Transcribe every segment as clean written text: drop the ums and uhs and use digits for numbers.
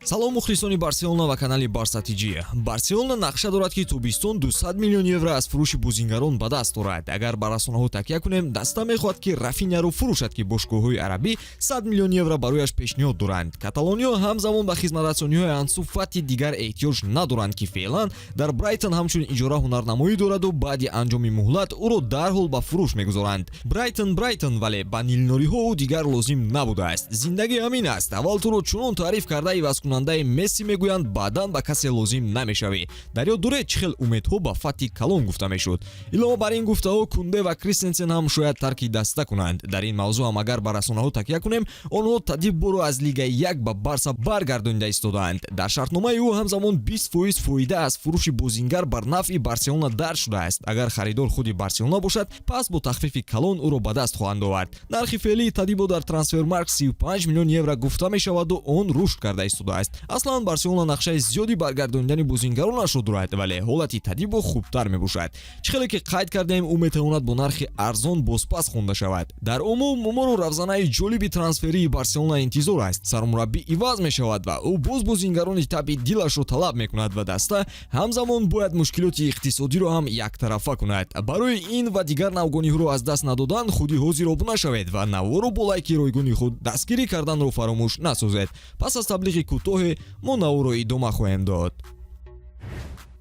Салом, мухлисони Барселона ва канали Барса ТЖ. Барселона нақша дорад, ки тобистон 200 миллион евро аз фурӯши бозингарон ба даст орад. Агар ба расонаҳо такя кунем, даста мехоҳад, ки Рафиняро фурӯшад, ки бошгоҳҳои арабӣ 100 миллион евро барояш пешниҳод доранд. Каталониё ҳамзамон ба хизматрасониҳои Ансу Фати дигар эҳтиёҷ надоранд, ки феълан дар Брайтон ҳамчун иҷора ҳунарнамоӣ дораду баъди анҷоми муҳлат ӯро дарҳол ба фурӯш мегузоранд. Брайтон, Брайтон, вале ба нилнориҳо ӯ дигар лозим набудааст. Зиндагӣ ҳамин аст: аввал туро чунон таъриф карда, ивазкунандаи Месси мегӯянд, баъдан ба касе лозим намешавӣ. Дар ёд доред, чӣ хел умедҳо ба Фати калон гуфта мешуд? Илова бар ин гуфтаҳо, Кунде ва Кристенсен ҳам шояд тарки даста кунанд. Дар ин мавзӯъ ҳам агар ба расонаҳо такя кунем, онҳо Тадибборо аз Лигаи як ба Барса баргардонида истодаанд. Дар шартномаи ӯ ҳамзамон 20% фоида аз фурӯши бозингар бар нафъи Барселона дарҷ шудааст. Агар харидор худи Барселона бошад, пас бо тахфифи калон ӯро ба даст хоҳанд овард. Нархи феълии Тадибо дар Трансфермаркт 35 миллион евро гуфта мешаваду он рушд карда истодааст. Аслан Барселона нақшаи зиёди баргардонидани бозингаронашро дорад, вале ҳолати Тадибо хубтар мебошад. Чӣ хеле ки қайд кардем, ӯ метавонад бо нархи арзон бозпас хонда шавад. Дар умум моро равзанаи ҷолиби трансферии Барселона интизор аст. Сармураббӣ иваз мешавад ва ӯ боз бозингарони табъи дилашро талаб мекунад ва даста ҳамзамон бояд мушкилоти иқтисодиро ҳам яктарафа кунад. Барои ин ва дигар навгониҳоро аз даст надодан, худи ҳозир обуна шавед ва наворо бо лайки ройгони худ дастгирӣ карданро фаромӯш насозед. Пас аз таблиғи кӯтоҳе мо наворо идома хоҳем дод.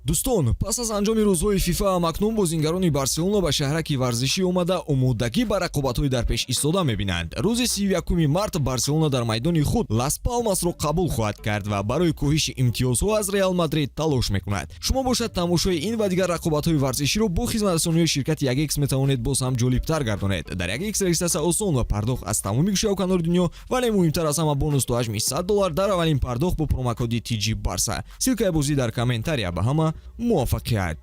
Дӯстон, пас аз анҷоми рӯзҳои ФИФА ҳамакнун бозингарони Барселона ба шаҳраки варзишӣ омада, омодагӣ ба рақобатҳои дар пеш истода мебинанд. Рӯзи 31 март Барселона дар майдони худ Лас Палмасро қабул хоҳад кард ва барои коҳиши имтиёзҳо аз Реал Мадрид талош мекунад. Шумо бошад, тамошои ин ва дигар рақобатҳои варзиширо бо хизматрасониҳои ширкати 1X метавонед боз ҳам ҷолибтар гардонед. Дар 1X регистрация осон ва пардохт аз тамоми гӯшаву канори дунё, вале муҳимтар аз ҳама, бонус то ҳаҷми 100 доллар дар аввалин пардохт бо промокоди TG Барса. Ссылка и бозӣ дар комментария. Ба ҳама муваффақият!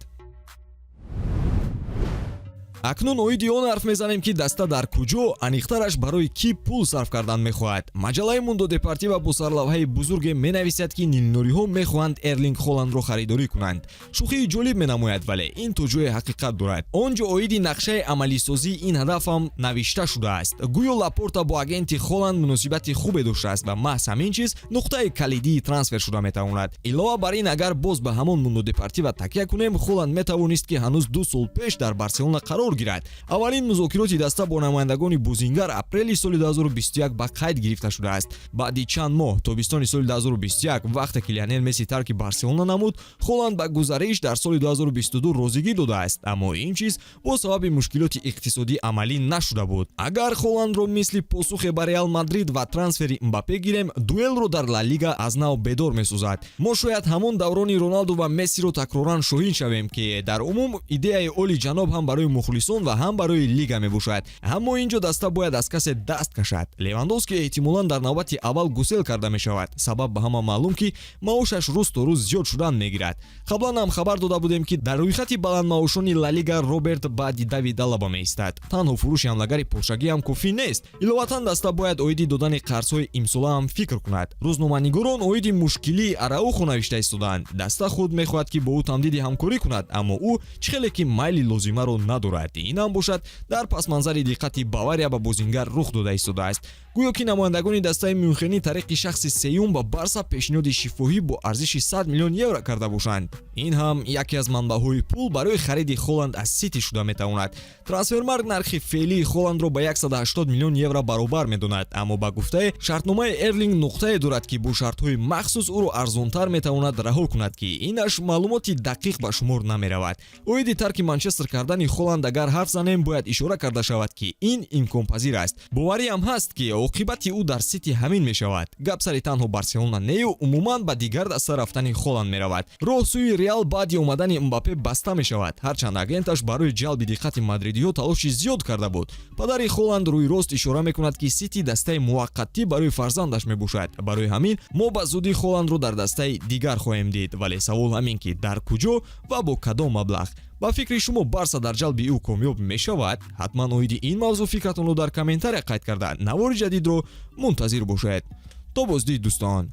Акнун оиди он ҳарф мезанем, ки даста дар куҷо, аниқтараш барои кӣ пул сарф кардан мехоҳад. Маҷаллаи Мундо Депортиво бо сарлавҳаи бузурге менависад, ки нилнориҳо мехоҳанд Эрлинг Холандро харидорӣ кунанд. Шӯхии ҷолиб менамояд, вале ин то ҷое ҳақиқат дорад. Он ҷо оиди нақшаи амалисозии ин ҳадаф ҳам навишта шудааст. Гӯё Лапорта бо агенти Холанд муносибати хубе доштааст ва маҳз ҳамин чиз нуқтаи калидии трансфер шуда метавонад. Илова бар ин, агар боз ба ҳамон Мундо Депортиво такя кунем, Холанд метавонист, ки ҳанӯз 2 сол пеш дар Барселона қарор гирад. Аввалин музокироти даста бо намояндагони бозингар апрели соли 2021 ба қайд гирифта шудааст. Баъди чанд моҳ, тобистони соли 2021, вақте ки Лионел Месси тарки Барселона намуд, Холанд ба гузариш дар соли 2022 розигӣ додааст, аммо ин чиз бо сабаби мушкилоти иқтисодӣ амалӣ нашуда буд. Агар Холандро мисли посухе ба Реал Мадрид ва трансфери Мбаппе гирем, дуэлро дар Ла Лига аз нав бедор месозад. Мо шояд ҳамон даврони Роналду ва Мессиро такроран шоҳид шавем, ки дар умум идеяи оли ҷаноб ҳам барои мухлисон ва ҳам барои лига мебошад. Аммо ин ҷо даста бояд аз касе даст кашад. Левандовски эҳтимолан дар навбати аввал гусел карда мешавад. Сабаб ба ҳама маълум, ки маошаш рӯз то рӯз зиёд шудан мегирад. Қаблан ҳам хабар дода будем, ки дар рӯйхати баландмаошони Ла Лига Роберт баъди Давид Алаба меистад. Танҳо фурӯши ҳамлагари полшагӣ ҳам кофӣ нест. Иловатан даста бояд оиди додани қарзҳои имсола ҳам фикр кунад. Рӯзноманигорон оиди мушкилии Араухо навишта истодаанд. Даста худ мехоҳад, ки бо ӯ тамдиди ҳамкорӣ кунад, аммо ӯ чӣ хеле ки майли лозимаро надорад. Ин ҳам бошад дар пасманзари диққати Бавария ба бозингар рух дода истодааст. Гӯё ки намояндагони дастаи Мюнхенӣ тариқи шахси сеюм ба Барса пешниҳоди шифоҳӣ бо арзиши 100 миллион евро карда бошанд. Ин ҳам яке аз манбаъҳои пул барои хариди Холанд аз Сити шуда метавонад. Трансфермаркт нархи феълии Холандро ба 180 миллион евро баробар медонад, аммо ба гуфтаи шартномаи Эрлинг нуқтае дорад, ки бо шартҳои махсус ӯро арзонтар метавонад раҳо кунад, ки инаш маълумоти дақиқ ба шумор намеравад. Оиди тарки Манчестер кардани Холанд агар ҳарф занем, бояд ишора карда шавад, ки ин имконпазир аст. Бовариам ҳаст, ки оқибати ӯ дар Сити ҳамин мешавад. Гап сари танҳо Барселона нею умуман ба дигар даста рафтани Холанд меравад. Роҳ сӯи Реал баъди омадани Мбаппе баста мешавад, ҳарчанд агенташ барои ҷалби диққати мадридиҳо талоши зиёд карда буд. Падари Холанд рӯи рост ишора мекунад, ки Сити дастаи муваққатӣ барои фарзандаш мебошад. Барои ҳамин мо ба зудӣ Холандро дар дастаи дигар хоҳем дид, вале савол ҳамин, ки дар куҷо ва бо кадом маблағ. Ба фикри шумо, Барса дар ҷалби ӯ комёб мешавад? Ҳатман оиди ин мавзӯъ фикратонро дар комментария қайд карда, навори ҷадидро мунтазир бошед. То боздид, дӯстон.